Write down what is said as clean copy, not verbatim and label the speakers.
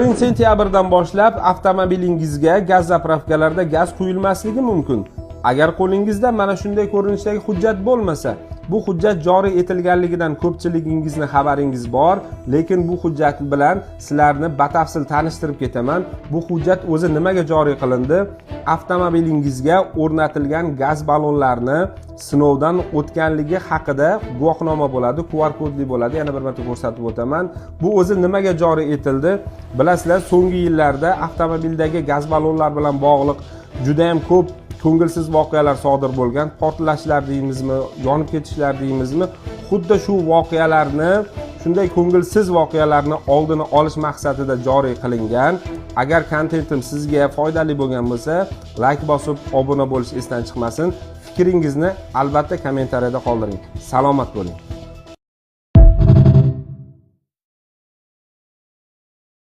Speaker 1: 1 sentyabrdan boshlab avtomobilingizga gaz заправка larda gaz quyilmasligi mumkin, agar qo'lingizda mana shunday ko'rinishdagi hujjat bo'lmasa. Bu hujjat joriy etilganligidan ko'pchiligingizni xabaringiz bor, lekin bu hujjat bilan sizlarni batafsil tanishtirib ketaman. Bu hujjat o'zi nimaga joriy qilindi? Avtomobilingizga o'rnatilgan gaz ballonlarni sinovdan o'tganligi haqida guvohnoma bo'ladi, QR kodli bo'ladi. Yana bir marta ko'rsatib o'taman, bu o'zi nimaga joriy etildi. Bilasizlar, so'nggi yillarda avtomobildagi gaz ballonlar bilan bog'liq judayam ko'p ko'ngilsiz voqealar sodir bo'lgan. Portlashlar deymizmi, yonib ketishlar deymizmi, xuddi shu voqealarni, shunday ko'ngilsiz voqealarni oldini olish maqsadida joriy qilingan. Agar kontentim sizga foydali bo'lgan bo'lsa, layk bosib, obuna bo'lish esdan chiqmasin. Fikringizni albatta kommentariyada qoldiring. Salomat bo'ling.